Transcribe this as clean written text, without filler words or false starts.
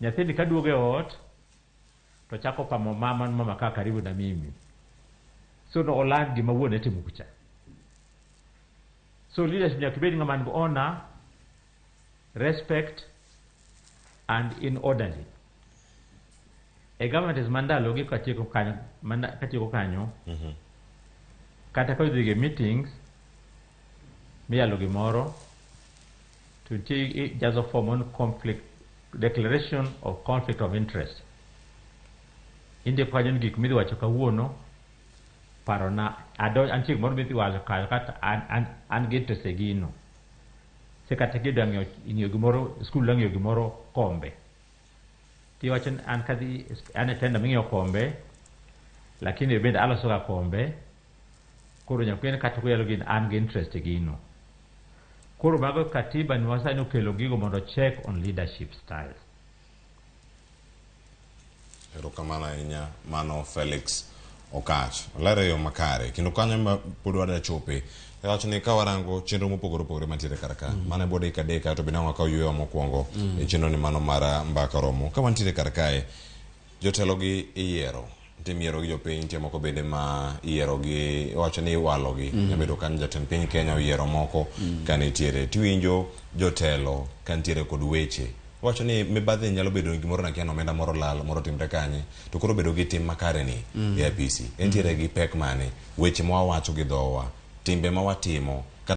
Nyathini kaduogo e ot to chako pamo mama, "Mama, kaa karibu na mimi." So no oland gima wuone timo kucha. So leadership nyaka ibed ng'ama nigi honor, respect and in orderly. E government mandalogi katieko kanyo, katieko kanyo, kata ka idhi e meetings miyalo gimoro to nitie ijazo form on conflict, declaration of conflict of interest. Indiko kanyo ni gik midhi wacho kawuono parona ado antie gimoro midhi wacho kanyo kata an gi interest e gino. Se kata kidwa ng'iewo gimoro, skul dwa ng'iewo gimoro, kombe, tiwacho ni an kadhi an e tender ming'iewo kombe, lakini bende aloso ga kombe. Koro nyaka kata kuyalo gino, an gi interest e gino. Koro mago katiba ni wasani okelo gigo mondo check on leadership styles. Erokamano ahinya. Mano Felix Okach olero e yo makare kendo kanyo ma pod wadwa chope e wach ni ka warango chenro mopogore opogore mantiere kar ka. Mano e bo dakika 3 kaeto bende ang' wakaw yweyo mokwongo e chenro ni mano mar Mbaka Romo. Ka wantiere kar kae, jotelo gi iyiero, nitie miyiero gi jopiny, nitie moko bende ma iyiero gi iwacho ni iwalo gi. Nyabedo kanyo jatend piny Kenya oyiero moko ka nitiere tiwinjo jotelo ka nitiere kod weche wacho ni mibadhi nyalo bedo gimoro nakia ni omenda moro lal moro timre kanye, to koro bedo gi tim makare ni e apisi entiere gi pek mane, weche ma wawacho gi dhowa, timbe ma watimo kata.